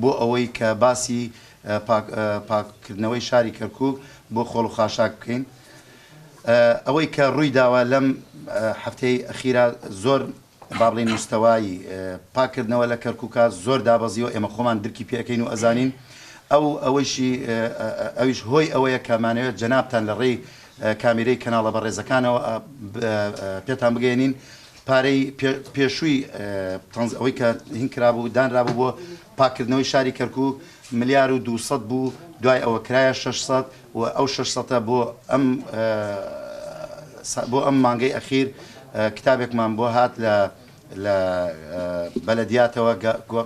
بۆ ئەوەی کە باسی پاککردنەوەی شاری کەرکوک بۆ خۆڵ و خاشاک بکەین. ئەوەی کە ڕووی داوە لەم هەفتەی ئەخیرا زۆر با بڵێین مستەوای پاککردنەوە لە کەرکوکا زۆر دابەزیوە، ئێمە خۆمان درکی پێ ئەکەین و ئەزانین. ئەو ئەوەیشی ئەویش هۆی ئەوەیە کە مانەوێت جەنابتان لە ڕێی کامیرەی کەناڵە بەڕێزەکانەوە پێتان بگەیەنین پارەی پێشووی ئەوەی کە هین کرابوو دانرابوو بۆ پاککردنەوەی شاری کەرکوک ملیار و 200 بوو، دوای ئەوە کرایە 600 و ئەو 600 بۆ ئەم بۆ ئەم مانگەی ئەخیر کتابێکمان بۆ هات لە لە بەلەدیاتەوە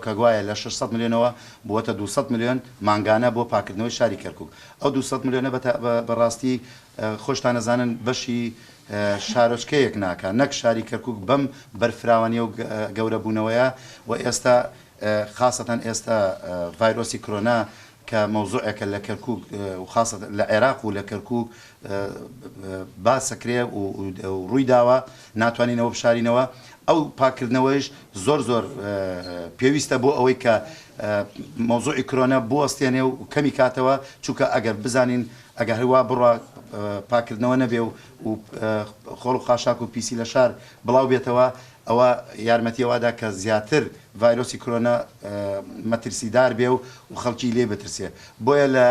کە گوایە لە 600 ملیۆنەوە بووەتە 200 ملیۆن مانگانە بۆ پاکردنەوەی شاری کەرکوک. ئەو 200 ملیۆنە بەڕاستی خۆشتان ئەزانن بەشی شارۆچکەیەک ناکا نەک شاری کەرکوک بەم بەرفراوانیە و گەورە بوونەوەیە و ئێستا خاسەتەن ئێستا ڤایرۆسی کرۆنا کە مەوزوعێکە لە کەرکوک و خاسەتەن لە عێراق و لە کەرکوک باسەکرێ و ڕووی داوە ناتوانینەوە بشارینەوە ئەو پاکردنەوەیش زۆر زۆر پێویستە بۆ ئەوەی کە مەوزوعی کرۆنە بوەستێنێ و کەمی کاتەوە چونکە ئەگەر بزانین ئەگەر هەروا بڕوا پاکردنەوە نەبێ و خۆڵ و خاشاک و پیسی لە شار بڵاو بێتەوە ئەوە یارمەتی ئەوەدا کە زیاتر ڤایرۆسی کرۆنا مەترسیدار بێ و خەڵکی لێ بترسێ. بۆیە لە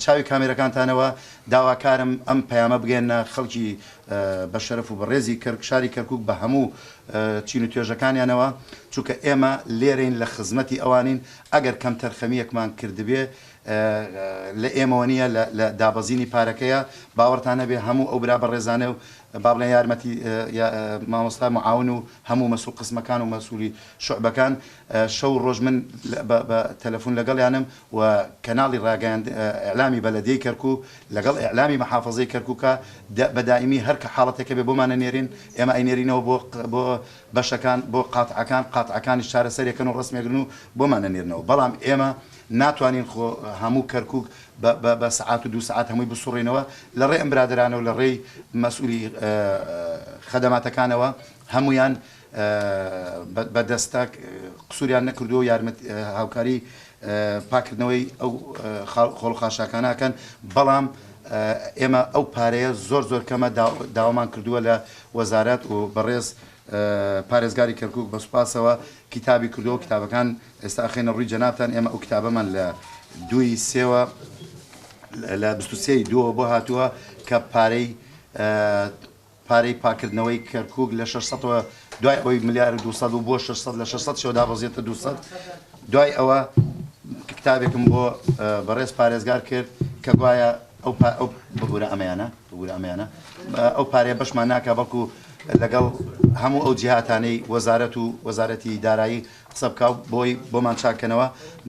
چاوی کامێرەکانتانەوە داواکارم ئەم پەیامە بگەیەننە خەڵکی بە شەرەف و بەڕێزی شاری کەرکوک بە هەموو چین و توێژەکانیانەوە، چونکە ئێمە لێرەین لە خزمەتی ئەوانین، ئەگەر کەمتەرخەمییەکمان کردبێ لە ئێمەوە نییە، لە دابەزینی پارەکەیە، باوەڕتان هەبێ هەموو ئەو برا بەڕێزانە و با بڵێن یارمەتی مامۆستا معاون و هەموو مەسول قسمەکان و مەسولی شوعبەکان شەو و ڕۆژ من بە تەلەفون لەگەڵیانم و کەناڵی ڕاگەیاند ئیعلامی بەلەدیەی کەرکوک لەگەڵ ئیعلامی محافەزەی کەرکوکە بە دائیمی هەر کە حاڵەتێک هەبێ بۆمان ئەنێرین ئێمە ئەینێرینەوە بۆ بۆ بەشەکان بۆ قاتعەکان قاتعەکانیش چارەسەرێکەن و ڕەسمێگرن و بۆمان ئەنێرنەوە بەڵام ئێمە ناتوانین خۆ هەموو کەرکوک بە بە بە سەعات و دوو سەعات هەمووی بسوڕینەوە لە ڕێی ئەم برادەرانە و لە ڕێی مەسئولی خەدەماتەکانەوە هەموویان بە دەستە قسوریان نەکردووە و یارمەت هاوکاری پاکردنەوەی ئەو خۆڵ و خاشاکانە ئەکەن بەڵام ئێمە ئەو پارەیە زۆر زۆر کەمە داوامان کردووە لە وەزارەت و بەڕێز پارێزگاری کەرکوک بە سوپاسەوە کیتابی کردووە کتابەکان ئێستا ئەخەینە ڕووی جەنابتان، ئێمە ئەو کتابەمان لە دووی سێوە لە 23 ی دووەوە بۆ هاتووە کە پارەی پارەی پاکردنەوەی کەرکوک لە 600ەوە دوای ئەوەی ملیار و 200 بوو بۆ 600 لە 600 شەوە دابەزێتە 200 دوای ئەوە کتابێکم بۆ بەڕێز پارێزگار کرد کە گوایە ئەو ئەو ببورە ئەمەیانە ببورە ئەمەیانە ئەو پارەیە بەشمان ناکە بەڵکو لەگەڵ هەموو ئەو جیهاتانەی وەزارەت و وەزارەتی دارایی قسە بکا و بۆی بۆمان چاک کەنەوە.